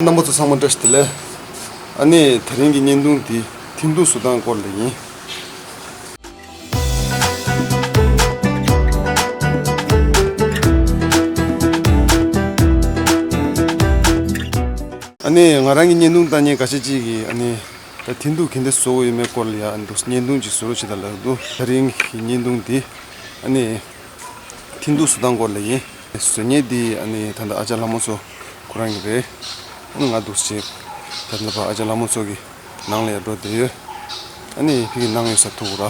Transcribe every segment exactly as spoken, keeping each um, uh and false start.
རྣམ་པ་ཚོ་ཚང་མ་བཀྲ་ཤིས་བདེ་ལེགས། ཨ་ནི་དེ་རིང་གི་བརྙན་ཐུང་འདི་ཐིན་ཐུ་བཟོ་སྟངས་སྐོར་ལ་ཡིན། ཨ་ནི་ང་རང་གི་བརྙན་ཐུང་ལྟ་མཁན་འགའ་ཤས་ཅིག་གིས་ཨ་ནི་ད་ཐིན་ཐུ་ག་འདྲ་བཟོ་དགོས་ཡོད་མེད་སྐོར་ལ་ཡ་ཨ་ནི་འདུག་བརྙན་ཐུང་ཅིག་བཟོ་རོགས་བྱེད་དང་ལབ་འདུག་དེ་རིང་གི་བརྙན་ཐུང་འདི་ཨ་ནི་ཐིན་ཐུ་བཟོ་སྟངས་སྐོར་ལ་ཡིན། བཟོ་མཁན་འདི་ཨ་ནི་ད་ལྟ་ཨ་ཅག་ལྷ་མོ་མཚོ་ཁོ་རང་གི་རེད། ཨ་ནི་ང་འདུག་སེ་ད་ལྟ་ཕར་ཨ་ཅག་ལྷ་མོ་མཚོ་གི་ནང་ལ་ཡར་འགྲོ་བསྡད་ཡོད། ཨ་ནི་ཕ་གི་ནང་ཡོད་ས་ཐུག་ར།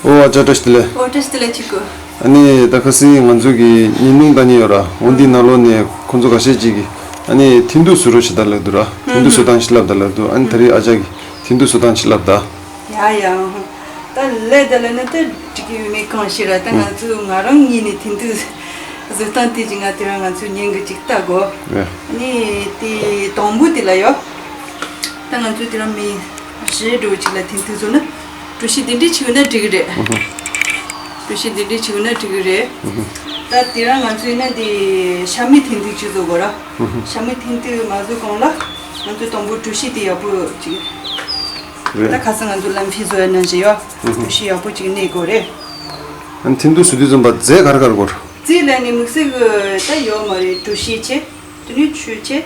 ཨོ་ཨ་ཅག་བཀྲ་ཤིས་བདེ་ལེགས། ཨོ་བཀྲ་ཤིས་བདེ་ལེགས་ཆིག་གོ། ཨ་ནི་ད་ཁ་སང་ང་ཚོ་གི་བརྙན་ཐུང་ལྟ་མཁན་ཡོད་ར། འོ་འདི་ནང་ལོགས་ནས་ཁོང་ཚོ་འགའ་ཤས་ཅིག་གིས་ཨ་ནི་ཐིན་ཐུ་བཟོ་རོགས་བྱེད་དང་ལབ་འདུག་ར། ཐིན་ཐུ་བཟོ་སྟངས་ཅིག་ལབ་དང་ལབ་འདུག་ཨ་ནི་ད་རེས་ཨ་ཅག་གིས་ཐིན་ཐུ་བཟོ་སྟངས་ཅིག་ལབ་དང་། ཡ་ཡ། ད་ལས་ད་ལས་ན་ད་འགྲིག་གི་ཡོད་མེད་གང་ཤེས་ར། ད་ང་ཚོ་ང་རང་ཉིད་ནས་ཐིན་ཐུ་བཟོ་སྟངས་དེ་ཅིག་ང་དེ་རིང་ང་ཚོ་ཉིན་གི་ཅིག་ལྟ་དགོས། ཡ། ནི་དེ་དང་པོ་དེ་ལ་ཡོད། ད་ང་ཚོ་དེ་རིང་མི་བཞི་འགྲོ་ཅིག་ལ་ཐིན་ཐུ་བཟོ་ན་གྲོ་ཞིབ་དེ་འདྲས་བྱས་ན་འགྲིག་གི་རེད། གྲོ་ཞིབ་དེ་འདྲས་བྱས་ན་འགྲིག་གི་རེད། ད་དེ་རིང་ང་ཚོ་ཡིན་ན་དེ་ཤ་མེད་ཐིན་ཐུ་ཅིག་བཟོ་དགོས་ར། ཤ་མེད་ཐིན་ཐུ་མ་བཟོ་གོང་ལ་ང་ཚོ་དང་པོ་གྲོ་ཞིབ་དེ་ཡག་པོ་ཅིག་རེད། ད་ཁ་སང་ང་ཚོ་ལམ་ཕི་བཟོ་ཡ་ནང་བཞིན་ཡོད། གྲོ་ཞིབ་ཡག་པོ་ཅིག་གནས་དགོས་རེད། ཨ་ནི་ཐིན་ཐུ་བཟོ་དུས་ཙམ་པ་རྫས་ག་རེ་ག་རེ་དགོས་རེད། རྫས་ལ་ནི་དམིགས་བསལ་གི་ད་ཡོད་མ་རེད། གྲོ་ཞིབ་བྱས། དེ་ནས་ཆུ་བྱས།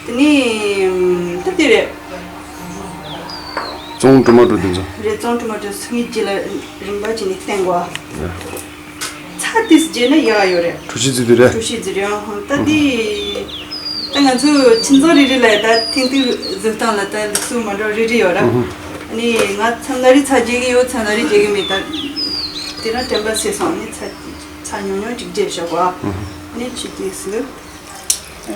དེ་ནས་ད་དེ་རེད། བཙོང་ཊོ་མ་ཊོ་དེ་ཚོ། རེད། བཙོང་ཊོ་མ་ཊོ་སུ་ངི་རྗེས་ལ་རིམ་པ་བྱས་ནས་བསྟན་དགོས། ཚྭ་དེ་རྗེས་ན་ཡག་ཡོད་རེད། གྲོ་ཞིབ་རྫས་དེ་རེད། གྲོ་ཞིབ་རྫས་རེད། ཨ་ཧོ། ད་དེ་ད་ང་ཚོ་ཁྱིམ་ཚང་རེ་རེ་ལ་ད་ཐིན་ཐུ་བཟོ་སྟངས་ལ་ད་ལུགས་སྲོལ་མ་འདྲ་རེ་རེ་ཡོད་ར། ཨ་ནི་ང་མཚམས་ལ་རེ་ཚྭ་རྒྱག་གི་ཡོད། མཚམས་ལ་རེ་རྒྱག་གི་མེད། ད་དེ་རིང་དྲན་པ་བསལ་སོང་། ཨ་ནི་ཚྭ་ཚྭ་ཉུང་ཉུང་ཅིག་རྒྱབ་བཞག་གོ། ཨ་ནི་ཆུ་དེ་སུ། ཨ་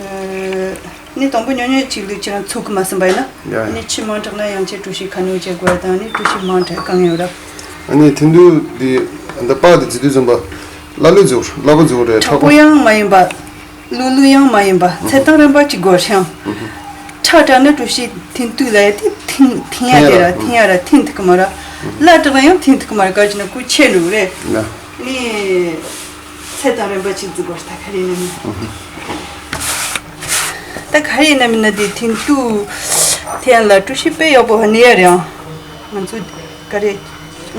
ནི་དང་པོ་ཉུང་ཉུང་ཅིག་ལུགས་ཅིག་རང་ཚུགས་ཀྱི་མ་ཟིན་པ་ཡིན་ན། ཡ་ཡ། ཨ་ནི་ཆུ་མང་དྲགས་ན་ཡང་ཆེ་གྲོ་ཞིབ་ཁ་སྣོན་བྱེད་དགོས་དང་། ཨ་ནི་གྲོ་ཞིབ་མང་དྲགས་གང་ཡོད་ར། ཨ་ནི་ཐིན་ཐུ་འདི་འདི་པགས་འདི་བརྫི་དུས་ཙམ་པ་སླ་ལོས་བརྫི་བར་སླ་པོ་བརྫི་བར་རེད། མཁྲེགས་པོ་ཡང་མ་ཡིན་པ། ལྷུག་ལྷུག་ཡང་མ་ཡིན་པ། ཚད་ལྡན་རན་པ་ཅིག་དགོས་ཤིང་། ཁྲག་དྲགས་ན་གྲོ་ཞིབ་ཐིན་ཐུ་ལ་ཡ་དེ་ཐིན་ཐིན་ཡ་དེ་ར། ཐིན་ཡ་ར་ཐིན་ཐུབ་ཀྱི་མ་ར། སླ་དྲགས་ན་ཡང་ཐིན་ཐུབ་ཀྱི་མ་ར། ག་ཅི་ན་ཁོ་ཆད་འགྲོ་གི་རེད། ཨ་ནི། ཚད་དང་རན་པ་ཅིག་འཛུགས་དགོས། ད་ག་རེ་ཡིན་ནམ། ད་ག་རེ་ཡིན་ནམ་ཡིན་ན་དེ་ཐིན་ཐུ་ཐེན་ལ་གྲོ་ཞིབ་དཔེ་ཡག་པོ་ཧ་ནི་ཡ་རེད་ཨང་། ང་ཚོ་ག་རེ།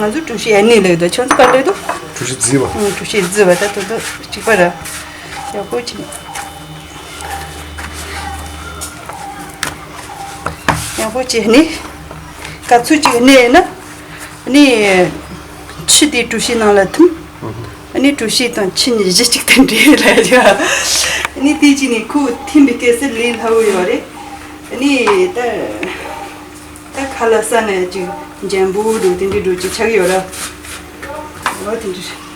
ང་ཚོ་གྲོ་ཞིབ་ཡ་ནི་ལེགས་དོ། ཁྱོད་ཚོ་ག་ལེགས་དོ། གྲོ་ཞིབ་རྫི་བ། ཨང་། གྲོ་ཞིབ་རྫི་བ་ད་དོ་དོ་གཅིག་པ་ར། ཡག་པོ་ཅིག་ཡག་པོ་ཅིག་ནི། ག་ཚོད་ཅིག་ནི་ཡིན་ན། ཨ་ནི་ཆུ་དེ་གྲོ་ཞིབ་ནང་ལ་ཐིམ། ཨ་ནི་གྲོ་ཞིབ་དང་ཆུ་གཉིས་གཞི་གཅིག་ཏུ་འདྲེས་ལ་ཡ། ཨ་ནི་དེ་གཅིག་ནི་ཁོ་ཐིམ་པའི་སྐབས་སུ་ལས་སླ་བོ་ཡོད་རེད། ཨ་ནི་ད་ད་ཁ་ལག་ཟ་ན་ཅིག་འཇམ་པོ་འགྲོ་དེ་འདྲ་འགྲོ་ཅིག་ཆགས་ཡོད་ར། འོ་དེ་འདྲ་རེད།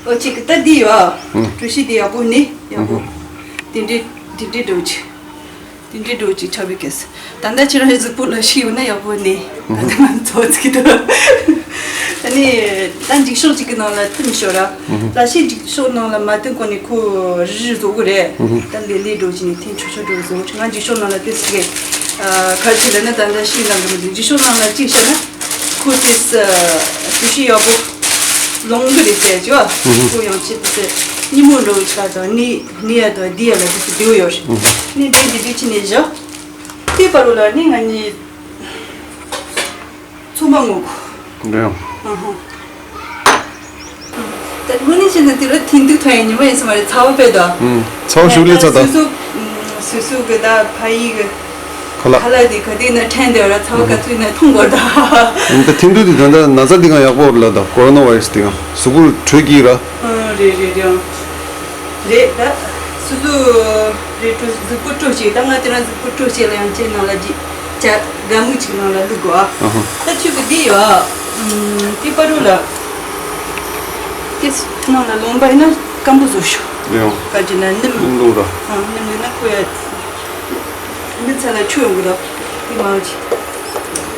ཨོ་ཅིག་ད་འདི་ཡོད། ཨང་། གྲོ་ཞིབ་འདི་ཡག་པོ་ནི་ཡག་པོ། ཨང་། དེ་འདྲའི་དེ་འདྲའི་འགྲོ་ཅིག་དེ་འདྲའི་འགྲོ་ཅིག་ཆགས་པའི་སྐབས་སུ། ད་ལྟ་ཁྱེད་རང་གཟུགས་པོ་ལ་ཤི་ཡོད་ན་ཡག་པོ་ནི། ད་ལྟ་ང་ཚོ་ཚིག་གི་འདུག་ཨ་ནི་ད་འགྱིག་ཤོག་ཅིག་གི་ནང་ལ་ཐིམ་ཤོག་ར། ཨང་། ལ་ཤི་འགྱིག་ཤོག་ནང་ལ་མ་ཐིམ་གོང་ནས་ཁོ་རི་རི་བཟོ་གི་རེད། ཨང་། ད་ལེ་ལེ་འགྲོ་ཅིག་ནས་ཐིམ་ཆོག་ཆོག་འགྲོ་བཟོ། ང་འགྱིག་ཤོག་ནང་ལ་དེ་ཟེར་གི། ཨ། ག་རེ་ཟེར་ལབ་ན་ད་ལྟ་ཤི་ནང་གི་མི་འདུག་འགྱིག་ཤོག་ནང་ལ་གཅིག་བཞག་ན། ཁོ་དེས་གྲོ་ཞིབ་ཡག་པོ་ལོང་གི་རེད་ཟེར་གྱི་བ། ཁོ་ཡང་ཆེད་དུ་ཟེར་ཉིན་མོ་འགྲོ་ཆ་དང་ནི་ནི་ཡ་དང་འདི་ཡ་ལ་དེ་ཚོ་བདེ་བོ་ཡོད་རེད། ནི་འདི་འདི་འདི་ཕྱི་ནས་བཞག་དེ་བར་རུ་ལ་ནི་ང་གཉིས་ཚོད་མ་ངོ་གོ། འདྲ་ཡང་། ཨ་ཧ། ད་དངོས་གནས་བཤད་ན་དེ་རུ་ཐིན་དུ་ཐོན་ཡ་ཉི་མ་ཡིན་ས་མ་རེད། ཚ་བ་དཔེ་ད། ཨུམ། ཚ་བ་ཤུགས་ལས་ཚ་ད། སོ་སོ་ཨུམ། སོ་སོ་གི་ད་ཕ་ཡི་གི་ཁ་ལག་ཁ་ལག་དེ་ག་དེ་ན་ཕྲན་དེ་ར་ཚ་བ་ག་ཚོད་ན་འཐུང་དགོས་ད། ཨུམ། ད་ཐིན་དུ་དེ་ད་ད་ན་ཚ་དེ་གང་ཡག་པོ་རེད་ལ། ད་ཀོ་རོ་ན་བྷ་ར་སི་དེ་གང་གཟུགས་པོར་དྲོད་སྐྱེད་ར། ཨ་རེད་རེད་རེད། རེད་ད། སོ་སོ་རེད་དྲོད་གཟུགས་པོ་དྲོད་སྐྱེད། ད་ང་དེ་རིང་གཟུགས་པོ་དྲོད་སྐྱེད་ལ་ཡང་ཅིག་ནང་ལ་ཅིག་ཇ་དགའ་མོ་ཅིག་ནང་ལ་བླུག་དགོས་ཨ། ཨ་ཧ། ད་ཁྱོད་ཀྱི་འདི་ཡོད་ཨ། ཨམ། དེ་པ་རུ་ལ། དེ་ནང་ལ་ལོང་པ་ཡིན་ན་སྐམ་པོ་བཟོ་ཤོག་ཡང་། ག་ཅི་ན་ནིམ། ནིམ་ལུག་ར། ཨ། ནིམ་ལུག་ན་ཁོ་ཡ། མི་ཚ་ལ་ཆུ་ཡོང་གི་ར། དེ་མང་ཆེ།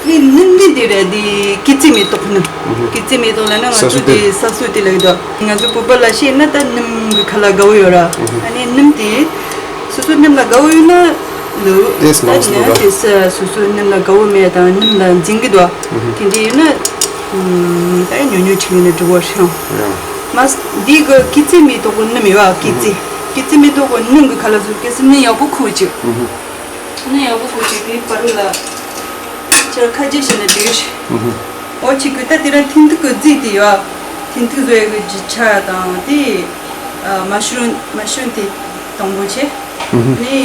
ནི་ནིམ་འདི་འདི་རེད། འདི་སྐེ་ཚེ་མེ་ཏོག་ནི། སྐེ་ཚེ་མེ་ཏོག་ལ་ན་ང་ཚོ་ས་སུ་དེ། དེ་ས་སུ་དེ་ལ་ཡོད་དོ། ང་ཚོ་བོད་པ་ལ་བཤད་ན་ད་ནིམ་གི་ཁ་ལག་དགའ་བོ་ཡོད་ར། ཨ་ནི་ནིམ་དེ། སོ་སོ་ནིམ་ལ་དགའ་བོ་ཡོད་ན་ལུ། ཏེས་མང་སུ་ད་ནི་ར། དེ་ས་སོ་སོ་ནིམ་ལ་དགའ་བོ་མེད་དང་ནིམ་ལ་འཛིང་གི་དོ། དེ་འདྲ་ཡོད་ན། ད་ཉོ་ཉོ་ཁྲིད་ནས་འགྲོ་བར་ཤང་། ཡང་། མ་འདི་གི་ཀི་ཙི་མེ་ཏོག་གི་སྣུམ་ཡོད་ཨ། ཀི་ཙི་ཀི་ཙི་མེ་ཏོག་གི་སྣུམ་གི་ཁ་ལ་བཟོ་གལ་སྲིད་སྣུམ་ཡག་པོ་ཁུ་ཅིག་སྣུམ་ཡག་པོ་ཁུ་ཅིག་དེའི་བར་ལ་ཁྱེད་ཁ་རྗེ་བྱས་ན་འགྲིག་འོ་ཅིག་གི་ད་དེ་རིང་ཐིན་ཐིག་གི་རྫས་དེ་ཡོད་ཨ། ཐིན་ཐིག་བཟོ་ཡག་གི་རྒྱུ་ཆ་དང་དེ་མ་ཤུ་རོན་མ་ཤུ་རོན་དེ་དང་པོ་བྱས། ནི་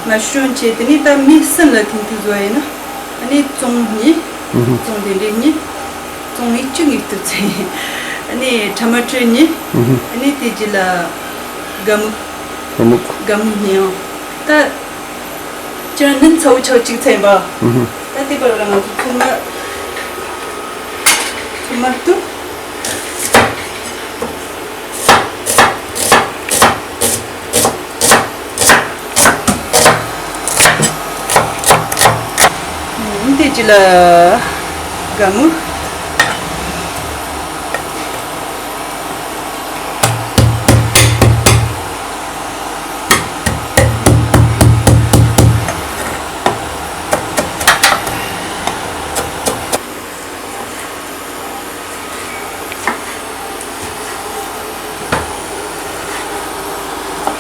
མ་ཤུ་རོན་བྱས་དེ་ནི་ད་མི་གསུམ་ལ་ཐིན་ཐིག་བཟོ་ཡིན་ན་ཨ་ནི་བཙོང་གཉིས། བཙོང་དེ་འདྲས་གཉིས། བཙོང་ཡིག་བཅུ་གཉིས་བཏུབ་ཚེ། ཨ་ནི་ཊ་མ་ཊར་གཉིས། ཨ་ནི་དེ་རྗེས་ལ་སྒ་སྨུག་སྒ་སྨུག་སྒ་སྨུག་གཉིས་ཡང་། ད་ཁྱེད་རང་སྣུམ་ཚ་བོ་ཆག་གཅིག་ཚན་པ། ད་དེ་བར་ལ་ང་ཚོ་ཚོད་མ་ཚོད་མ་བཏུབ། འདི་ཅི་ལ་སྒ་སྨུག་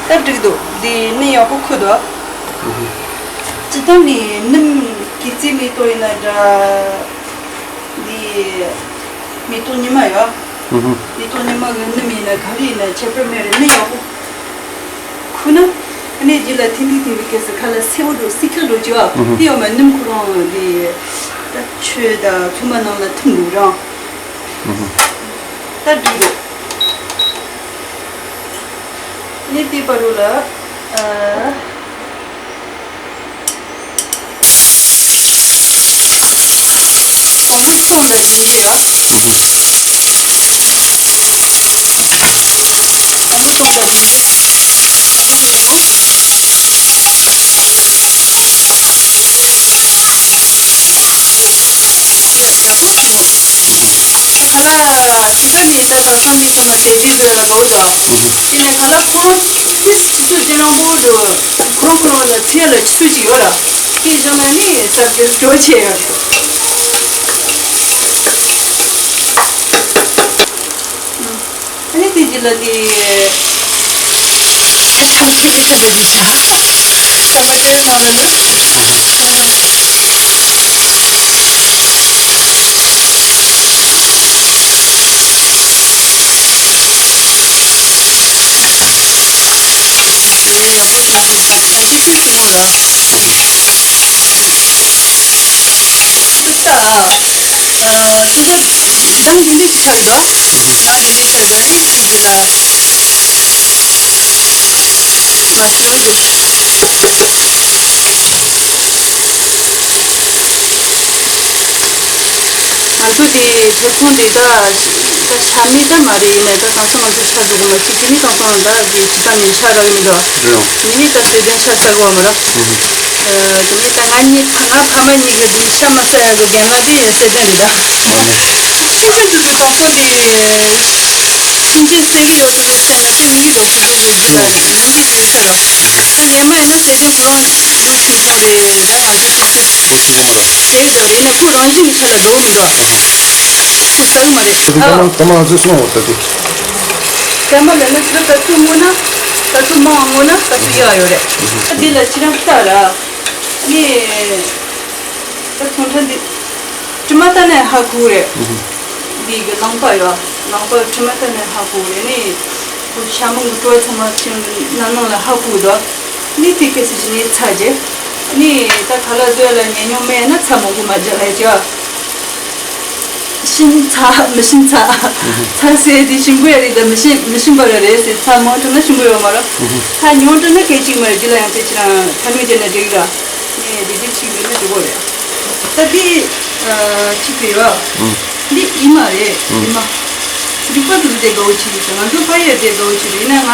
ད་འགྲིག་འདུག་འདི་སྣུམ་ཡག་པོ་ཁུ་འདུག་སྤྱིར་བཏང་ནི་སྣུམ་གི་རྩི་མེ་ཏོག་ཡིན་ན་འདྲ། འདི་མེ་ཏོག་ཉི་མ་ཡོད། མེ་ཏོག་ཉི་མ་གི་སྣུམ་ཡིན་ན་ག་རེ་ཡིན་ན་ཁྱད་པར་མེད་རེད། སྣུམ་ཡག་པོ་ཁུ་ན། ཨ་ནི་རྗེས་ལ་ཐིང་ཐིང་ཐིང་བའི་སྐབས་སུ་ཁ་ལ་སེར་པོ་འགྲོ། སི་ཁ་འགྲོ་བྱེད་བ་དེ་ཡོད་མ། སྣུམ་ཁུ་རང་འདི་ད་ཆུ་དང་ཚོད་མ་ནང་ལ་ཐིམ་འགྲོ་རང་། ད་འགྲིག་འགྲོ། ནི་དེ་བར་རུ་ལ། ཨ། ཨ་ཁུ་སོང་ལ་ཡིན་ཡ། ཨ་ཁུ་སོང་ལ་ཡིན། ཨ་ཁུ་ཡིན་ནོ། ཡ་ཡ་ཁུ་སོང་། ད་ག་ལ་ཇི་ལྟར་ནི་ད་དེང་སང་མི་ཚང་མ་ཟས་བཅད་ཟེར་ལ་དགའ་བོ་དང་། དེ་ལས་ག་ལ་ཁོ་རང་སུ་ཟེར་ན་ཕོ་དུ་ཁོ་རང་ཁོ་རང་ལ་ཚེ་ལ་ཆུ་ཚོད་ཅིག་ཡོད་ར། དེ་བཞག་ན་ནི་ཟ་ཟེར་འགྲོ་ཆེ་ཡོད་རེད། ཨ་ནི་དེ་རྗེས་ལ་དེ། ཨ་ནི་ཨ་ཁུ་ཁྱེད་ཚོ་ཁྱེད་ཚོ་འདི་ཆ། ད་ང་ཁྱེད་རང་ཚོ་ལ་ནི། ཡ་ཡ་ཁོ་ཆ་ནི་ད་ཁྱེད་ཚོ་ཁྱེད་ཚོ་ངོ་ལ། ཨ་ད། ཨ་ད་ད་འདི་དང་འདི་འདྲ་ཆགས་འདུག་ཨ་འདི་འདྲ་ཆགས་འདུག་ཨ་ནི་དེ་རྗེས་ལ། མ་ཤོར་འདུག་ང་ཚོ་དེ་ཐེ་ཚོང་དེ་ད་ད་ཆ་མེད་ད་མ་རེད། ཡིན་ནའི་ད་དེང་སང་ང་ཚོ་ཆ་བཟོ་གི་མ་ཅིག་དེ་ནི་དེང་སང་ད་དེ་ཇི་ལྟར་ནས་ཆ་རག་གི་མི་འདུག་རེད། དེ་ནི་ད་སེ་དན་ཆ་ས་གོ་བ་མ་རག་ཨ་དེ་ནི་ད་ང་གཉིས་ང་ཕ་མ་གཉིས་ཀྱི་དེ་ཆ་མ་ས་ཡ་གི་རྒན་ལགས་དེ་སེ་དན་རེད་ད། ཨ་ནི། ཤིང་ཤིང་དུ་དུ་དེང་སང་དེ་ཤིང་ཆེན་སེ་གི་རོ་དུ་ལེ་སེ་ན་དེ་མི་རིགས་རོ་དུ་ལེ་ལེ་དེ་ལ་ནང་གི་དེ་ཆ་ར། ད་རྒན་མ་ཡིན་ན་སེ་དན་ཁོ་རང་ལུགས་ཤིང་ཆ་རེད་ད། ང་ཚོ་ཤིང་ཆ་དེ་ད་ཡིན་ན་ཁོ་རང་བཞིན་གྱི་ཆ་ལ་འགྲོ་གི་མི་འདུག་ཁོ་ཟ་གི་མ་རེད། ད་དུང་ད་ལྟ་ང་ཚོས་སོང་བ་ད་དུ། སྐར་མ་ལ་ནི་ད་ལྟ་ཚུར་སྔོ་ན། ད་ཚུར་མང་སྔོ་ན་ད་ཚུར་ཡག་ཡོད་རེད། ད་འདི་ལ་ཁྱེད་རང་ལྟ་ར། ངས་ད་ཚོང་ཁྲ་འདི་དྲི་མ་ལྟ་ནས་ཧ་གོ་རེད། འདི་གི་ནང་པ་ཡོད། ནང་པ་དྲི་མ་ལྟ་ནས་ཧ་གོ་རེད་ནི། ཁོ་ཤ་མོང་གི་བྲོ་ཚང་མ་ཁྱེད་རང་གི་ནང་ནང་ལ་ཧ་གོ་འདུག་ནི་དེ་སྐད་ཆ་ཞིག་ནི་ཚ་རྗེས་ནི་ད་ག་ལ་བཟོས་ལ་ཉེ་ཉོ་མེད་ན་ཚ་མང་པོ་མ་རྒྱག་ལ་ཡ་ཅི་བ། ཤིན་ཚ་མི་ཤིན་ཚ། ཚ་ཟེར་དེ་ཞིམ་པོ་ཡ་རེད་ད། མི་ཤིན་མི་ཤིན་པ་ར་རེད་ཟེར། ཚ་མང་དྲགས་ན་ཞིམ་པོ་ཡོད་མ་རེད། ཚ་ཉུང་དྲགས་ན་སྐད་ཅིག་མ་རེད། དེ་ལ་ཡང་དེ་ཁྱེད་རང་ཐ་མའི་རྒྱབ་ནས་འགྲིག་ར། ངས་དེ་དེ་ཅིག་ཡོད་ན་འགྲིག་གོ་རེད། ད་དེ་ཅིག་དེ་ཡོད། འདི་ཨི་མ་རེད། ཨི་མ། རིག་པ་དུ་དེ་དགའ་བོ་ཆེ་རེད། ང་ཚོ་ཕ་ཡུལ་དེ་དགའ་བོ་ཆེ་རེད། ཡིན་ན་ང་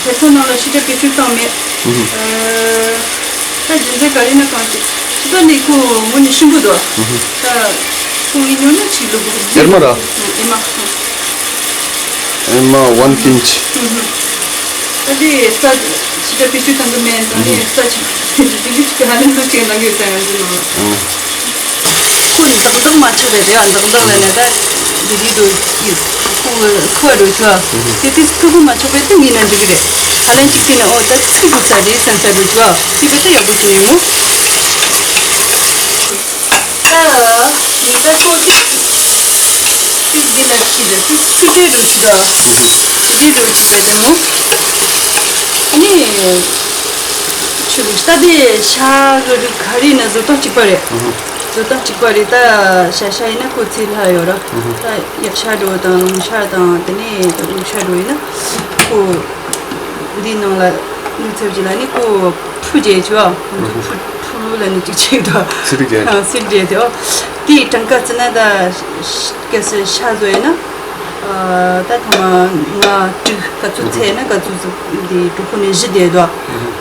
ཐེ་ཚོམ་ནང་ལ་ཕྱི་དྲ་བེད་སྤྱོད་བཏང་མེད། ད་རྒྱུ་མཚན་ག་རེ་ན་གང་ཅི། ཕྱི་དྲ་ནི་ཁོ་ངོ་ནས་ཞིམ་པོ་འདུག་ད་ཁོ་ངས་ཉོ་ན་ཅིག་ལོ་གོ་ཨེ་མ་ར། ཨེ་མ། ཨེ་མ་ཝན་པིན་ཆི། ད་དེ་ས་ཕྱི་དྲ་བེད་སྤྱོད་བཏང་གི་མེད་ཙང་ནས་ས་ཅིག་དེ་འདྲ་ཅིག་ཧ་ལས་འདུག་ཅིག་ནང་གི་ས་ཡང་ཟིན་ནོ། ཁོ་འདག་འདག་མ་ཆགས་པའི་དེ་ཡང་འདག་འདག་ལ་ནས་ད་འདི་རིགས་དུ་ཡིན། ཁུ་ཁུ་བ་འགྲོ་ཆོག་དེ་དུས་ཁུ་ཁུ་མ་ཆོག་པའི་དུས་ངེས་ན་འགྲིག་གི་རེད། ཧ་ལན་གཅིག་དེ་ནས་ཨོ་ད་ཚིག་དགོས་ས་རེད་བསམ་ས་འགྲོ་ཆོག་དེ་བས་ད་ཡག་པོ་ཞིག་ཡིན་མོ། ད་ཡིན་ད་ཁོ་ཚིག་ཚིག་འདི་ལ་ཤི་ད་ཚིག་ཚིག་འདྲེ་འགྲོ་ཆོག་ད་ཚིག་འདྲེ་འགྲོ་ཆོག་ད་དེ་མོ། ཨ་ནི་ཆུ་ལུག་ད་དེ་ཤ་གི་རིགས་ག་རེ་ན་བཟོ་སྟངས་གཅིག་པ་རེད། བཟོ་སྟངས་གཅིག་པ་རེད། ད་ཤ་ཤ་ཡིན་ན་ཁོ་ཚིག་ལྷག་ཡོད་ར། ད་ཡག་ཤ་འགྲོ་དང་ལུང་ཤ་དང་དེ་ནས་ལུག་ཤ་འགྲོ་ཡིན་ན་ཁོ་འདིའི་ནང་ལ་ནུས་ཚབ་ཀྱི་ལ་ནི་ཁོ་ཕུ་རྒྱལ་ཆུ་ཨ་ཁོ་ཚོ་ཕུ་ཕུ་ལ་ནི་གཅིག་ཆེད་དུ་ཚིག་རྒྱལ་ཨ་ཚིག་རྒྱལ་དེ་ཨོ་དེའི་གྲངས་ཀ་བརྩིས་ན་ད་གལ་སྲིད་ཤ་བཟོ་ཡིན་ན། ད་ཐོག་མ་ང་དྲུག་ག་ཚོད་ཚད་ན་ག་ཚོད་ཚོད་འདི་གྲོགས་པོ་ནས་བཞི་བསྡད་དོ།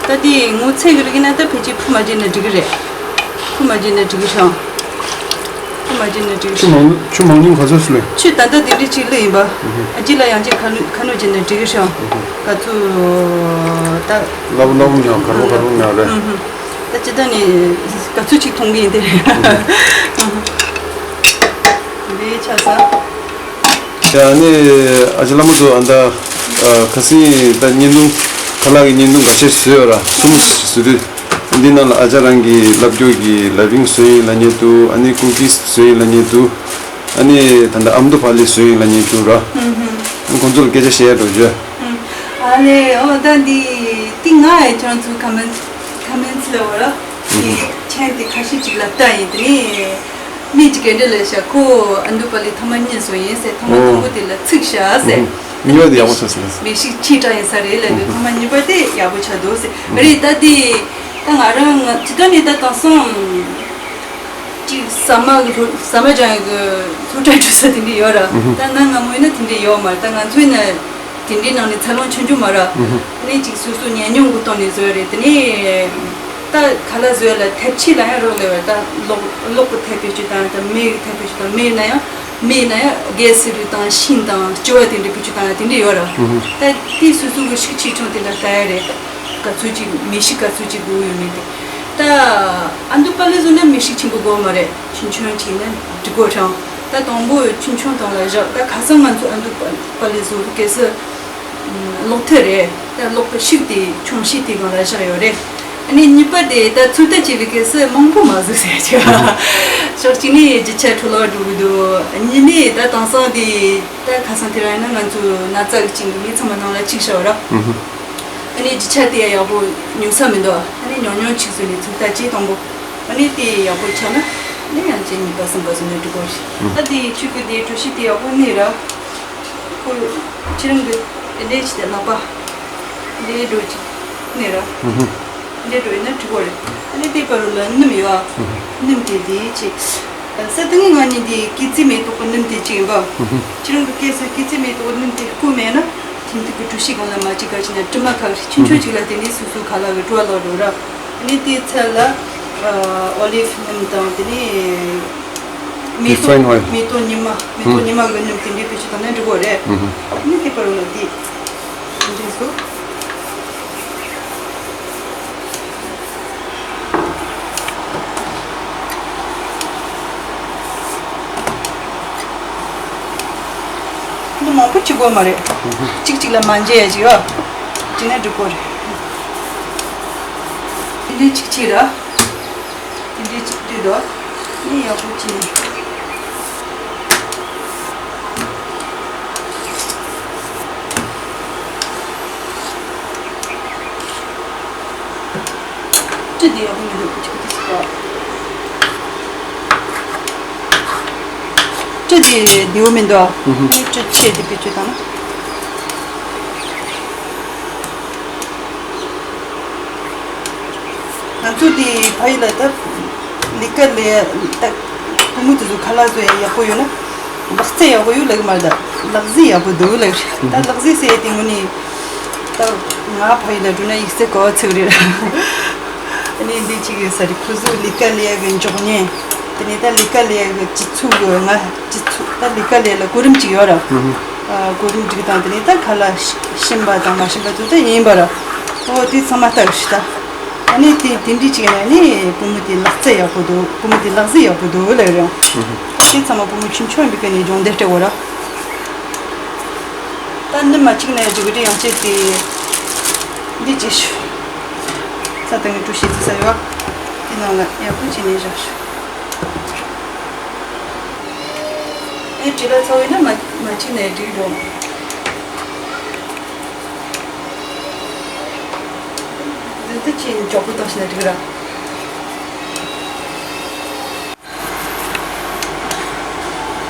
ད་དེ་ངོ་ཚད་ཀྱི་རིགས་ན་ད་ཕལ་ཆེར་ཕུ་མ་བརྒྱབ་ན་འགྲིག་གི་རེད། ཕུ་མ་བརྒྱབ་ན་འགྲིག་གི་ཤང་། ཕུ་མ་བརྒྱབ་ན་འགྲིག་གི་ཆུ་ཤང་། མང་ཆུ་མང་ཉུང་ག་ཚོད་སུ་ལེན། ཆུ་ད་ལྟ་དེ་འདྲའི་ཅིག་ལོས་ཡིན་པ། ཨ་ཅི་ལ་ཡང་ཅིག་ཁ་ནུ་ཁ་ནུ་བརྒྱབ་ན་འགྲིག་གི་ཤང་། ག་ཚོད་ད། ལབ་ལབ་ཉག་ག་རུ་ག་རུ་ཉག་རེད། ད་ཅི་ད་ནི་ག་ཚོད་ཅིག་མཐོང་གི་ཡིན་དེ་རེད། འདི་ཆ་ས། ཡ་ནི་ཨ་ཅེ་བླ་མ་ཚོ་ཨ་ད་ཁ་སང་ད་བརྙན་ཐུང་ཁ་ལག་གི་བརྙན་ཐུང་འགའ་ཤས་བཟོས་ཡོད་ར་གསུམ་བཟོས་དུས་འདི་ནང་ལ་ཨ་ཅག་རང་གི་ལབ་རྒྱུ་གི་ལ་བིང་བཟོས་ཡིན་ལབ་མཁན་འདུག་ཨ་ནི་ཀུ་ཀིས་བཟོས་ཡིན་ལབ་མཁན་འདུག་ཨ་ནི་ད་ལྟ་ཨ་མདོ་ཕ་ལི་བཟོས་ཡིན་ལབ་མཁན་འདུག་ར། ཨ་ཁོང་ཚོ་ལ་སྐད་ཆ་བཤད་ཡ་འགྲོ་རྒྱུ། ཨ་ལེ་ཨོ་ད་འདི་ཏི་ང་ཨེ་ཁྱོད་ཚོ་ཁ་མེན་ཁ་མེན་ལ་འོ་ར། ཁྱེད་དེ་ཁ་ཤས་ཅིག་ལ་ལྟ་ཡིན་དེ་ནི། མི་གཅིག་གིས་འདི་ལས་བྱ་ཁོ་ཨ་མདོ་པ་ལི་ཐོག་མ་གཉིས་བཟོ་ཡིན་ཟེར། ཐོག་མ་དང་པོ་དེ་ལ་ཚིག་བྱ་ཟེར། གཉིས་པ་དེ་ཡག་པོ་ཆགས་སོང་། མི་ཞིག་ཆེ་དྲགས་ཡིན་ས་རེད་ལབ་དུས་ཐོག་མ་གཉིས་པ་དེ་ཡག་པོ་ཆགས་འདུག་ཟེར། རེད་ད་དེ་ད་ང་རང་ང་ཇི་ལྟར་ནས་ད་དེང་སང་ཅིག་ཟ་མ་གི་ལྷོ་ཟ་མ་ཅང་གི་ལྷོ་བྲག་འགྲོ་ས་དེ་འདྲ་ཡོད་ར། ད་ན་ང་མོ་ཡིན་ན་དེ་འདྲ་ཡོད་མ་རེད། ད་ང་ཚོ་ཡིན་ན། དེ་འདྲའི་ནང་ནས་འཚར་ལོངས་ཆོད་རྒྱུ་མ་རེད། ཨ་ནི་ཅིག་སོ་སོ་ཉམས་མྱོང་གི་སྟེང་ནས་བཟོས་རེད། དེ་ནས་ད་ཁ་ལག་བཟོས་ལ་ཐབས་ཆེ་ལ་ཡང་རོགས་ལས་བ་ད་ལོག་ལོག་གི་ཐབས་བེད་སྤྱོད་བཏང་དང་མེ་གི་ཐབས་བེད་སྤྱོད་བཏང་མེ་ན་ཡང་མེ་ན་ཡང་གེ་སི་རིགས་དང་ཤིང་དང་ལྕི་བ་དེ་འདྲ་བེད་སྤྱོད་བཏང་དེ་འདྲ་ཡོད་རེད། ད་དེ་སོ་སོ་གི་ཤུགས་ཆེ་ཆུང་དེ་འདྲ་ལྟ་ཡ་རེད། ག་ཚོད་ཅིག་མེ་ཤུགས་ག་ཚོད་ཅིག་དགོས་ཡོད་མེད་དེ། ད་ཨ་མདོ་པ་ལི་བཟོ་ན་མེ་ཤུགས་ཆེན་པོ་དགོས་མ་རེད། ཆུང་ཆུང་བྱས་ན་འགྲིག་གོ་ཀྱང་། ད་དང་པོ་ཆུང་ཆུང་སྟེང་ལ་བཞག་ད་ཁ་སང་ང་ཚོ་ཨ་མདོ་པ་ལི་བཟོ་གལ་སྲིད་གློག་ཐེ་རེད། ད་གློག་པ་ཤུགས་དེ་ཆུང་ཤོས་དེ་སྒང་ལ་བཞག་ཡོད་རེད། ཨ་ནི་གཉིས་པ་དེ་ད་ཚོད་ལྟ་བྱས་པའི་གལ་སྲིད་མང་པོ་མ་བཟོ་ཟེར་ཆོག་ཕྱོགས་གཅིག་ནས་རྒྱུ་ཆ་འཕྲོ་བརླག་འགྲོ་གི་འདུག་གཉིས་ནས་ད་དེང་སང་དེ་ད་ཁ་སང་དེ་རིང་ཡིན་ན་ང་ཚོ་ན་ཚ་གི་རྐྱེན་གྱིས་མི་ཚང་མ་ནང་ལ་ཅིག་བཞག་ར། ཨ་ནི་རྒྱུ་ཆ་དེ་ཡག་པོ་ཉོ་ས་མི་འདུག་ཨ་ནི་ཉུང་ཉུང་ཅིག་བཟོས་ནས་ཚོད་ལྟ་བྱས་དང་པོ། ཨ་ནི་དེ་ཡག་པོ་ཆགས་ན་ཨ་ནི་ཡང་ཅིག་གཉིས་པ་གསུམ་པ་བཟོས་ན་འགྲིག་གོ་ཞིག་ཨ་དེ་ཆུ་གི་དེ་གྲོ་ཞིབ་དེ་ཡག་པོ་ནི་ར། ཁོ་ཁྱེད་རང་གི་ལས་ཅི་དེ་ལག་པ་ལས་འགྲོ་ཅིག་ནི་ར། ལས་འགྲོ་ཡིན་ན་འགྲིག་གོ་རེད། ཨ་ནི་དེ་པ་རུ་ལ་སྣུམ་ཡོད་ཨ། སྣུམ་དེ་དེ་ཅིག་ས་ཏི་ངི་ང་གཉིས་དེ་སྐེ་ཚེ་མེ་ཏོག་གི་སྣུམ་དེ་ཅིག་ཡིན་པ། ཁྱེད་རང་གི་སྐེ་ས་སྐེ་ཚེ་མེ་ཏོག་གི་སྣུམ་དེ་བསྐུ་མེད་ན། ཁྱིམ་དུ་གི་གྲུ་བཞི་སྒང་ལ་མ་གཅིག་ག་ཅི་ན་དྲི་མ་ཁ་ཆུང་ཆུང་ཅིག་ལ་དེ་ནས་སོ་སོ་ཁ་ལག་གི་བྲོ་བ་ལོག་འགྲོ་ར། ཨ་ནི་དེའི་ཚད་ལ་ཨོ་ལིབ་སྣུམ་དང་དེ་ནས་མེ་ཏོག Refined oil. མེ་ཏོག་ཉི་མ་མེ་ཏོག་ཉི་མ་གི་སྣུམ་དེ་འདྲའི་བེད་སྤྱོད་བཏང་ན་འགྲིག་གོ་རེད། ཨ་ནི་དེ་པར་ལ་དེ་འདྲས་སོ། འདི་མང་པོ་བྱེད་དགོས་མ་རེད། གཅིག་གཅིག་ལ་མ་འཇལ་ཡ་ཅིག་ཡོད། བྱས་ན་འགྲིག་གོ་རེད། འདི་འདྲའི་གཅིག་བྱས་ར། འདི་འདྲའི་གཅིག་བསྡུས་དོ། ནི་ཡག་པོ་བྱས། སྤྲི་དེ་ཡག་པོ་མི་འདུག་ཅིག་དེ་ཟེར་བ། སྤྲི་དེ་བདེ་བོ་མི་འདུག་ཨ། ཨུ་ཧུ། ནི་སྤྲི་ཆེ་དེ་བེད་སྤྱོད་བཏང་ན། ང་ཚོ་དེ་ཕ་ཡུལ་ལ་ད་ལས་ཀ་ལས་ད་བུ་མོ་དེ་ཚོ་ཁ་ལག་བཟོ་ཡག་ཡག་པོ་ཡོད་ན་ལག་རྩལ་ཡག་པོ་ཡོད་ལབ་ཀྱི་མ་རེད། ད་ལག་རྩལ་ཡག་པོ་འདུག་ལབ་ཀྱི་རེད། ད་ལག་རྩལ་ཟེར་ཡ་དེ་དངོས་གནས་ད་ང་ཕ་ཡུལ་ལ་འགྲོ་ན་ཡིག་རྩིས་ག་པར་ཚུགས་རེད། ཨ་ནི་འདི་གཅིག་ཡོད་ས་རེད། ཁོ་ཚོ་ལས་ཀ་ལས་ཡག་གི་མགྱོགས་མྱུར། དེ་ནས་ད་ལས་ཀ་ལས་ཡག་གི་སྤྱི་ཚོགས་གི་ང་སྤྱི་ཚོགས་ད་ལས་ཀ་ལས་ལ་གོ་རིམ་གཅིག་ཡོད་ར། ཨ་གོ་རིམ་སྒྲིག་སྟངས་དེ་ནས་ད་ཁ་ལག་ཤི་ཤིམ་པ་དང་མ་ཤིམ་པ་ཚོ་ད་ཡིན་པ་ར། ཨོ་དེ་ཚང་མ་ལྟ་གི་ཤི་ད། ཨ་ནི་དེ་དེ་འདྲི་གཅིག་ཡིན་ན་ནི་བུ་མོ་དེ་ལག་རྩལ་ཡག་པོ་འདུག་བུ་མོ་དེ་ལག་རྩལ་ཡག་པོ་འདུག་ལབ་རེད། ད་དེ་ཚང་མ་བུ་མོ་ཆུང་ཆུང་ཡིན་པའི་སྐབས་ནས་སྦྱོང་བརྡར་སྤྲད་དགོས་ར། འདི་མ་བཅུག་ན་ཡང་འགྲིག་གི་རེད། ཡང་བྱས་ཏེ་འདི་བྱས་ཤོག་ས་དང་གི་གྲུ་བཞི་བརྩི་ས་ཡོད། དེ་ནང་ལ་ཡག་པོ་བྱས་ནས་བཞག་ཤོག་ཨེ་དྲི་ལ་ཚ་བོ་ཡིན་ན་མ་མ་བཅུག་ན་ཡང་འགྲིག་འགྲོ། འདི་འདི་ཅི་མགྱོགས་པོ་བཏང་ཤེས་ན་འགྲིག་ར།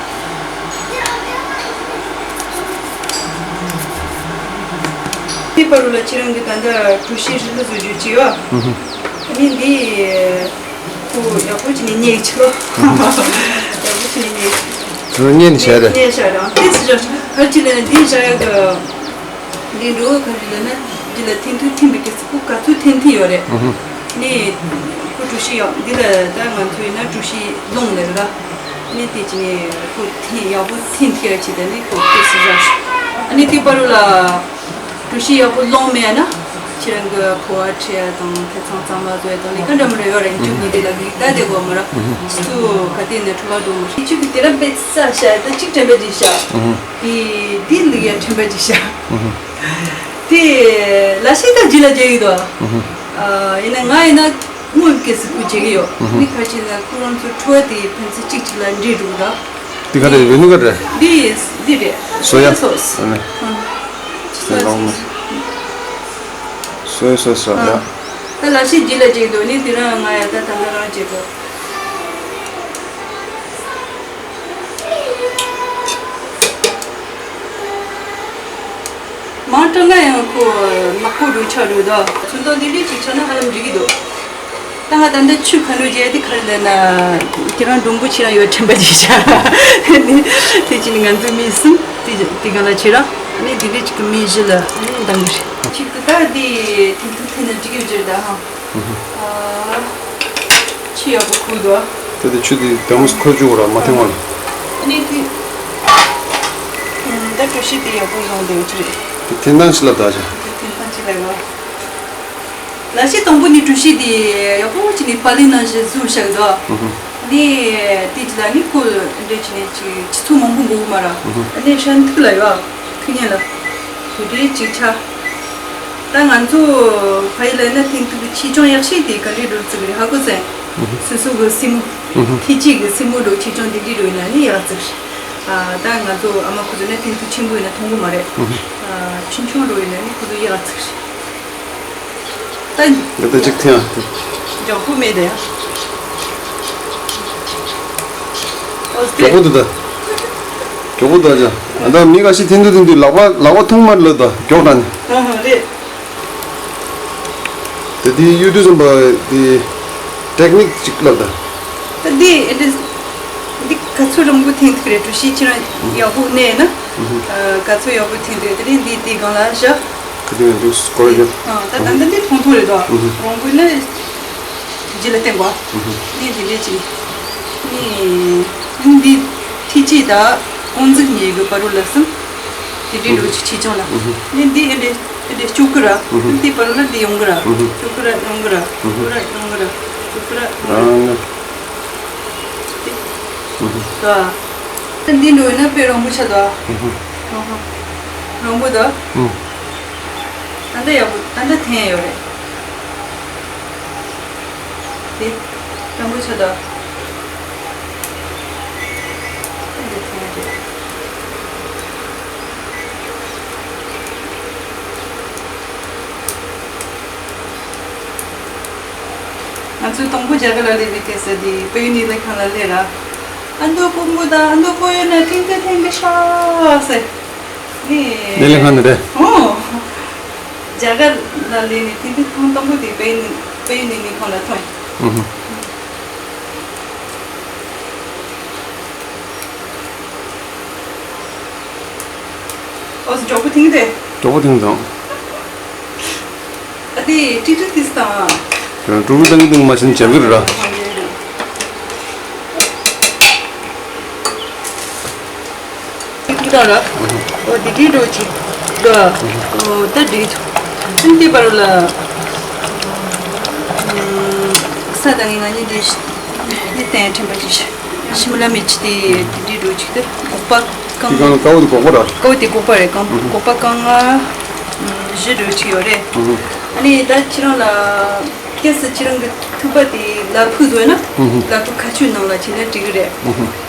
དེ་བར་དུ་ལ་ཁྱེད་རང་གི་ད་ལྟ་གྲུ་བཞི་རིལ་བུ་བཟོ་རྒྱུ་ཅིག་ཡོད། ཨ་ནི་འདི་ཁོ་ཡག་པོ་བྱས་ནས་མཉེ་ཆོག་ཡག་པོ་བྱས་ནས་མཉེ་ཆོག་མཉེ་ནས་བྱས་རེད། མཉེ་བྱས་རེད། དེ་ཚོ་ཆ་ཕར་ཅི་ལ་འདི་བཞག་ཡག་གི་འདི་འགྲོ་ག་རེ་ལབ་ན། འདི་ལ་འཐེན་ཐུག་འཐེན་པའི་སྐད་ཚིག་ག་ཚོད་འཐེན་འཐེན་ཡོད་རེད། ཨུ་ཧུ། ནི་ཁོ་གྲུ་བཞི་ཡོད། འདི་ལ་ད་ང་ཚོ་ཡིན་ན་གྲུ་བཞི་ལོང་ལེ་ར། ནི་དེ་ཅི་ནི་ཁོ་འཐེན་ཡག་པོ་འཐེན་ཐུབ་ཡ་ཆེད་དུ་ནི་ཁོ་སྐད་ཚིག་བཞག་ཤོག་ཨ་ནི་དེ་བར་དུ་ལ་གྲུ་བཞི་ཡག་པོ་ལོང་མེད་ན་ཁྱེད་རང་གི་ཕོ་བ་ཁྲི་ཡ་དང་ཐེ་ཚང་གཙང་མ་བཟོ་ཡ་དང་ལས་ཀ་འདྲ་མི་འདྲ་ཡོད་རེད། ཨུ་ཧུ། ཅུང་ནི་དེ་ལ་ལིག་ད་དེ་གོ་མ་ར། ཨུ་ཧུ། སུ་ག་དེ་ནི་འཕྲོ་བརླག་འགྲོ་མི་རེད། ཁྱེད་ཀྱི་དེ་ར་འབད་ས་བྱ་ད་གཅིག་དྲན་པ་ཅིག་བྱ། ཨུ་ཧུ། དེ་དེ་ལུག་ཡ་དྲན་པ་ཅིག་བྱ། ཨུ་ཧུ། དེ་ལ་ཤི་ད་ཇི་ལ་རྒྱ་ཡིག་དོ། ཨུ་ཧུ། ཨ་ཡིན་ན་ང་ཡིན་ན་དངོས་ཀྱི་སི་ཀུ་བྱེད་ཀྱི་ཡོད། ཨུ་ཧུ། ནི་ཁ་ཅིག་ན་ཁོ་རང་ཚོ་འཕྲོ་བ་དེ་ཕན་ཚུན་གཅིག་གཅིག་ལ་འདྲེས་འགྲོ་གི་ད། དེ་ག་རེ་རེད། ནི་ག་རེ། དེ་དེ་རེད། སོ་ཡ་སོ་ཡ་སོ་སི། ཨ་ནི། ཨ། སོ་ཡ་སོ་སི། སོ་ཡ་སོ་སི་ར་ཡ། ད་ལ་ཤི་ཇི་ལ་རྒྱ་ཡིག་དོ་ནི་དེ་རང་ང་ཡ་ད་ད་ང་རང་བྱེད་དོ། མང་དྲགས་ན་ཡང་ཁོ་ནག་པོ་འགྲོ་ཆགས་འགྲོ་ད། ཚོན་མདོག་འདི་འདྲས་ཅིག་ཆགས་ན་ཧ་ལམ་འགྲིག་གི་འདུག་ད་ང་ད་འདི་ཆུ་ཁ་ལོ་རྒྱས་དེ་ཁར་ལས་ན་ཁྱེད་རང་འགྲོན་པོ་ཁྱེད་རང་ཡོད་དྲན་པ་ཅིག་བྱ། དེ་ཅི་ནི་ང་ཚོ་མི་གསུམ་དེ་དེ་ག་ལ་ཁྱེད་རང་ནི་འདི་འདྲས་ཅིག་གི་མི་བཞི་ལ་ནི་འདང་གི་རེད། ཅིག་ཏུ་ད་འདི་ཐིག་ཐིག་ཐིག་ནི་འགྲིག་གི་འགྱུར་ད་ཧང་། ཨ། ཆུ་ཡག་པོ་ཁུག་འདུག་ད་དེ་ཆུ་དེ་དེ་མོ་ཁོལ་བཅུག་ར་མ་ཐེངས་མ་ལ། ཨ་ནི་དེ། ད་གྲོ་ཞིབ་དེ་ཡག་པོ་བཟང་འདུག་ཅི་རེད། དེ་འཐེན་སྟངས་ཅི་ལབ་ད་ཅི། དེ་འཐེན་སྟངས་ཅི་ལབ་གོ། ལ་ཤི་དང་པོ་ནི་གྲོ་ཞིབ་དེ་ཡག་པོ་ཅི་ནི་པ་ལི་ནང་བཞིན་བཟོས་བཞག་འདུག་ཨ་ནི་དེ་ཅི་ལ་ནི་ཁོ་འདྲ་ཅི་ནི་ཅི་ཆུ་ཚོད་མང་པོ་འགོར་གི་མ་ར། ཨ་ནི་ཧྲན་ཐུག་ལ་ཡོད། ཐུག་ཉན་ལ། དེ་འདྲའི་ཅིག་ཆ། ད་ང་ཚོ་ཕ་ཡི་ལ་ན་ཐེངས་ཐུག་གི་ཆེ་ཆུང་ཡག་ཤོས་དེ་ག་འདྲའི་འགྲོ་ཚུགས་རེད་ཧ་གོ་ཟེར། སོ་སོ་གི་སེན་མོ། ཐེ་ཅི་གི་སེན་མོ་འགྲོ་ཆེ་ཆུང་དེ་འདྲའི་འགྲོ་ཡིན་ན་ནི་ཡག་ཚུགས་རེད། ད་ང་ཚོ་ཨ་མ་ཁོ་ཚོ་ན་ཐེངས་ཐུག་ཆེན་པོ་ཡིན་ན་མཐོང་གི་མ་རེད། ཆུང་ཆུང་འགྲོ་ཡིན་ན་ནི་ཁོ་ཚོ་ཡག་ཚུགས་རེད། ད། འདི་ལྟ་ཅིག་འཐེན་ཡ། མགྱོགས་པོ་མེད་དེ། ཨོ་མགྱོགས་པོ་འདུག་ད། མགྱོགས་པོ་འདུག་ཅག་ཨ་ད་མི་འགའ་ཞིག་འཐེན་དུས་འཐེན་དུས་ལག་པ་ལག་པ་ཐུང་མར་ལོས་ད་མགྱོགས་ད་ནི། ཨ་ཧ་རེད། དེ་དེའི་གཡུ་དུས་ཙམ་པ་དེ་ཊེག་ནིག་ཅིག་ལབ་ད། ད་འདི་ཨེ་འདྲ། འདི་ག་ཚོད་རིང་པོ་འཐེན་ཐུབ་ཀྱི་རེད། གྲོ་ཞིབ་ཁྱེད་རང་ཡག་པོ་གནས་ན། ཨ་ག་ཚོད་ཡག་པོ་འཐེན་ཐུབ་དེ་རིང་འདི་དེ་སྒང་ལ་བཞག་ག་དུས་ཡང་འདུག་སྐོར་རྒྱབ། ཨ་ད་ད་ལྟ་འདི་ཐུང་ཐུང་རེད་དོ། རོང་པོ་ནི་རྗེས་ལ་བསྟན་དགོས། ནི་འདི་འདྲས་ཅིག་ནི་འདི་ཐི་ཅི་ད་ཀོང་ཙིག་ཉེ་གི་པ་རུ་ལ་སང་དེ་འདྲས་འགྲོ་ཆི་ཆི་ཆང་ལ་ནི་འདི་ཨེ་འདྲས་ཨེ་འདྲས་སྐྱུག་གི་ར་འདི་པ་རུ་ལ་འདི་ཡོང་གི་ར་སྐྱུག་གི་ར་ཡོང་གི་ར་སྐྱུག་གི་ར་ཡོང་གི་ར་སྐྱུག་གི་ར་ཡོང་གི་ར། ད། ད་འདི་འགྲོ་ཡིན་ན་དཔེ་རོང་པོ་ཆགས་འདུག་ཨ། རོང་པོ་འདུག་ད་ལྟ་ཡག་པོ་ད་ལྟ་འཐེན་ཡོད་རེད། དེ་རོང་པོ་ཆགས་འདུག་ད་འདི་འཐེན་རེད། ང་ཚོས་དང་པོ་རྒྱ་གར་ལ་སླེབས་པའི་སྐབས་སུ་དེ་དཔལ་ཡོན་གནས་ཚུལ་ཁང་ལ་སླེབས་ར། ཨ་མདོ་སྤུ་གུ་དང་ཨ་མདོ་སྤོ་ཡོན་ན་ཐེངས་དུ་ཐེངས་དུ་ཤ་ཟེར། ནི། གནས་ཚུལ་ཁང་ནས་རེད། ཨོ། རྒྱ་གར་ལ་སླེབས་ནས་ཐེངས་དུ་ཐེངས་དང་པོ་དེ་དཔལ་ཡོན་དཔལ་ཡོན་གནས་ཚུལ་ཁང་ལ་ཐོན། ཨུ་ཧུ། ཨོ་ཙི་མགྱོགས་པོ་ཐེངས་དེ། མགྱོགས་པོ་ཐེངས་དང་། ཨ་དེ་ཀྲིག་ཀྲིག་ཏིས་དང་། ཀྲུང་གོའི་ཏང་གི་ཏང་མ་ཤིན་རྒྱབ་ཀྱི་རེད་ར། ཀྲིག་ཀྲིག་ར། ཨོ་དེ་དེ་འགྲོ་ཅིག་འགྲོ། ཨོ་ད་འགྲིག་ཚུལ་དེ་པར་ལ། ས་དང་ངའི་ང་གཉིས་དེ་ནི་གཏན་ཁྲིམས་པ་ཅིག་ཤི་མི་ལ་མི་ཆི་དེ་དེ་འགྲོ་ཅིག་དེ་ཨོ་པ། དེ་གང་ཀ་བོ་དེ་སྒོག་པ་ར། ཀ་བོ་དེ་སྒོག་པ་རེད། སྒོག་པ་རྐང་ང་བཞི་འདྲ་ཅིག་ཡོད་རེད། ཨ་ནི་ད་ཁྱེད་རང་ལ། གལ་སྲིད་ཁྱེད་རང་གི་ཐུག་པ་དེ་ལ་ཕུག་བཟོས་ན། ལ་ཕུག་ཁ་ཆུའི་ནང་ལ་བྱས་ན་འགྲིག་གི་རེད།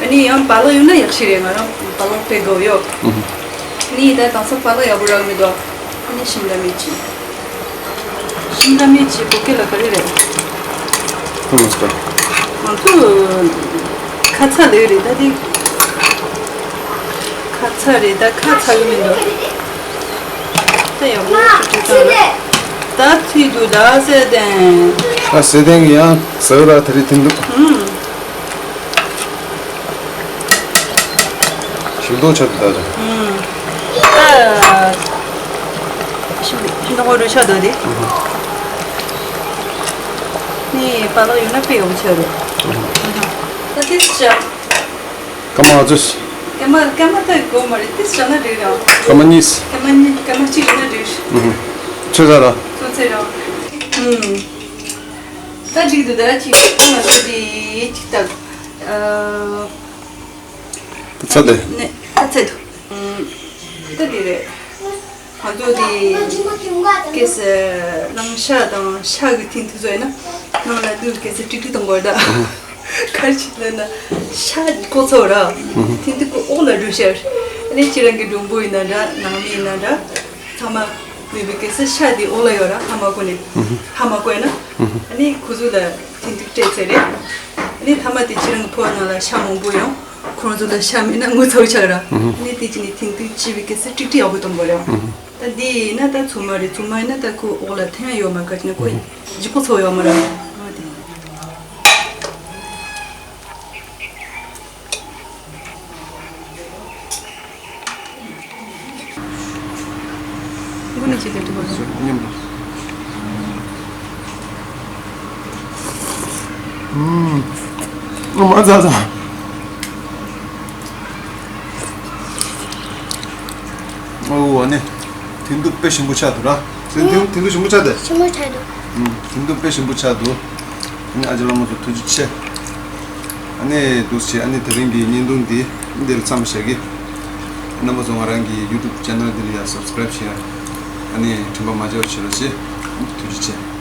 ཨ་ནི་ཡང་པ་ལག་ཡོད་ན་ཡག་ཤོས་རེད། ང་རང་པ་ལག་དཔེ་དགའ་བོ་ཡོད། ཨ་ནི་ད་དེང་སང་པ་ལག་ཡག་པོ་རག་མི་འདུག་ཨ་ནི་ཤིམ་ལ་མིར་ཅིག་ཤིང་རྟ་མེད་ཅེས་བོད་སྐད་ལ་ག་རེ་རེད། ཁོ་མོ་སྟོན། ང་ཚོ་ཁ་ཚ་ལོས་རེད་ད་དེ། ཁ་ཚ་རེད་ད་ཁ་ཚ་གི་མི་འདུག་ད་ཡག་པོ་ཅིག་བྲིས་ཙང་ད་ཚིག་འདུག་ད་སེ་ཏན། ད་སེ་ཏན་གི་ཡང་ཟ་གི་ར་ད་རེད་དེ་འདུག་ཨུམ། ཤིང་ཏོག་ཆར་དུ་ད་ཅང་། ཨུམ། ད། ཤིང་ཤིང་ཏོག་རུ་ཆར་དུ་དེ། ནི་པ་ལག་ཡོད་ན་དཔེ་ཡོང་ཆེ་རེད། ད་དེ་ཤ། ཀ་མ་ཨ་ཙུ། ཀ་མ་ཀ་མ་ད་གོ་མ་རེད་དེ་ཤ་ན་རེད་ར། ཀ་མ་གཉིས། ཀ་མ་གཉིས་ཀ་མ་གཅིག་ཡོད་ན་རེད། ཨུ་ཧུ། ཆོས་ཟ་ར། ཚོ་ཚེ་ར། ཨུམ། ད་འགྲིག་འདུག་ད་ཅིག་ང་ཚོ་དེ་ཅིག་ད། ཨ། ཚ་དེ། ནས་ཚ་ཚད་དུ། ད་དེ་རེད། ང་ཚོ་དེ་གལ་སྲིད་རང་ཤ་དང་ཤ་གི་ཐིན་ཐུ་བཟོས་ན་ནང་ལ་ལུས་གལ་སྲིད་ཀྲིག་ཀྲིག་གཏོང་དགོས་ད། གར་ཆི་ལ་ན་ཤ་ཀོ་ཚོ་ར་ཐིན་ཐུ་ཀོ་ཨོག་ལ་འགྲོ་ཤར། ཨ་ནི་ཁྱེད་རང་གི་མགྲོན་པོ་ཡིན་ན་འདྲ་ནང་མི་ཡིན་ན་འདྲ། ཚང་མ་མི་བི་གེ་སི་ཤ་དེ་འོག་ལ་ཡོད་ར་ཧ་མ་གོ་ནས་ཧ་མ་གོ་ན་ཨ་ནི་ཁོ་ཚོ་ལ་ཐིན་ཐིག་སྤྲད་ཚེ་རེད། ཨ་ནི་ཐ་མ་དེ་ཁྱེད་རང་གི་ཕོ་བ་ནང་ལ་ཤ་མང་པོ་ཡོང་ཁོ་རང་ཚོ་ལ་ཤ་མེད་ན་ངུ་ཚ་བོ་ཆགས་ར་ཨ་ནི་དེ་ཅི་ནས་ཐིན་ཐིག་ཅི་བི་གེ་སི་ཀྲིག་ཀྲིག་ཡག་པོ་གཏོང་དགོས་རེད། ད་འདི་ཡིན་ན་ད་ཚོད་མ་རེད་ཚོད་མ་ཡིན་ན་ད་ཁོ་འོག་ལ་ཐན་ཡོད་མ་ག་ཅི་ན་ཁོ་ལྗིད་པོ་ཚོ་ཡོད་མ་ར་ཨ་དེ། འགོ་ནས་བྱེད་དེ་འགྲིག་པ་རེད། མཉམ་དུ། ཨུམ། ཨུམ། ཨ་ཙ་ཙ། ཨོ་ཨ་ནི། ཐུན་ཐུབ་དཔེ་ཞིམ་པོ་ཆགས་འདུག་ར། ཐུན་ཐུབ་ཐུན་ཐུབ་ཞིམ་པོ་ཆགས་འདུག་ཞིམ་པོ་ཆགས་འདུག་ཨུམ། ཐུན་ཐུབ་དཔེ་ཞིམ་པོ་ཆགས་འདུག་ཨ་ནི་ཨ་ཅག་ལགས་མོ་ཚོ་ཐུགས་རྗེ་ཆེ། ཨ་ནི་འདུག་སེ་ཨ་ནི་དེ་རིང་གི་བརྙན་ཐུང་འདི་འདིར་མཚམས་བཞག་གི། རྣམ་པ་ཚོ་ང་རང་གི་ཡུ་ཊུབ་ཅེ་ནལ་འདི་ལ་ཡང་སབ་སི་ཀ་རེབ་བྱེད་ཡ། ཨ་ནི་དྲན་པ་མ་བརྗེད་པ་བྱེད་རོགས་བྱེད། ཐུགས་རྗེ་ཆེ།